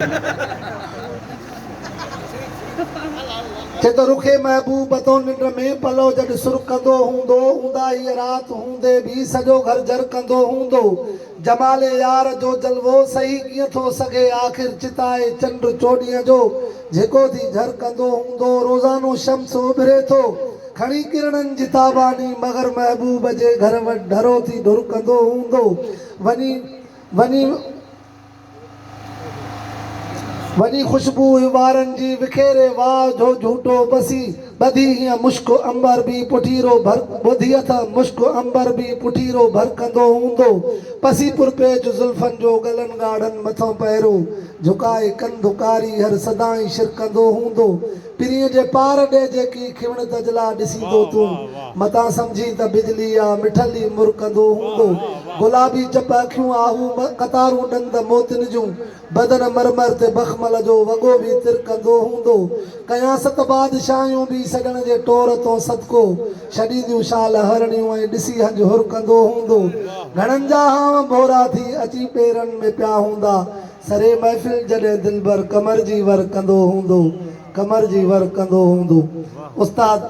چي ته رخ محبوب تون ننڊ ۾ پلو جڏ سرڪندو هوندو، اونداهيء رات هوندي به سڄو گهر جرڪندو هوندو. جمال يار جو جلوو سهي ڪيئن ٿو سگهي آخر چتائي چنڊ چوڏهينء جو جهڪو ٿي جهرڪندو هوندو. روزانو شمس اڀري ٿو کڻي ڪرڻن جي تاباني مگر محبوب جي گهر وٽ ڍرو ٿي ڍرڪندو هوندو. وڃي وڃي. وڃي خوشبوء وارن جي وکيري واء جو جهوٽو پسي ٻڌي هيئن مشڪ عنبر به پٺيرو ڀر ٻڌي اٿ مشڪ عنبر به پٺيرو ڀرڪندو هوندو پسي پرپيچ زلفن جو ڳلن ڳاڙهن مٿئون پهرو جهڪائي ڪنڌ ڪاري هر سدائين شرڪندو هوندو پرينء جي پار ڏي جيڪي کيوڻ تجلا ڏسيندو تون متان سمجهين ته بجلي آ مٺل ئي مرڪندو هوندو گلابي چپ اکيون آهو قطارون ڏند موتين جون بدن مرمر تي بخمل جو وڳو به ترڪندو هوندو ڪيان ست بادشاهيون به سڄڻ جي ٽور تون صدقو ڇڏينديون شال هرڻيون ۽ ڏسي هنج هرڪندو هوندو گهڻن جا هانء ڀورا ٿي اچي پيرن ۾ پيا هوندا سري محفل جڏهن دلبر قمر جي ور ڪندو هوندو قمر جي ور ڪندو هوندو استاد.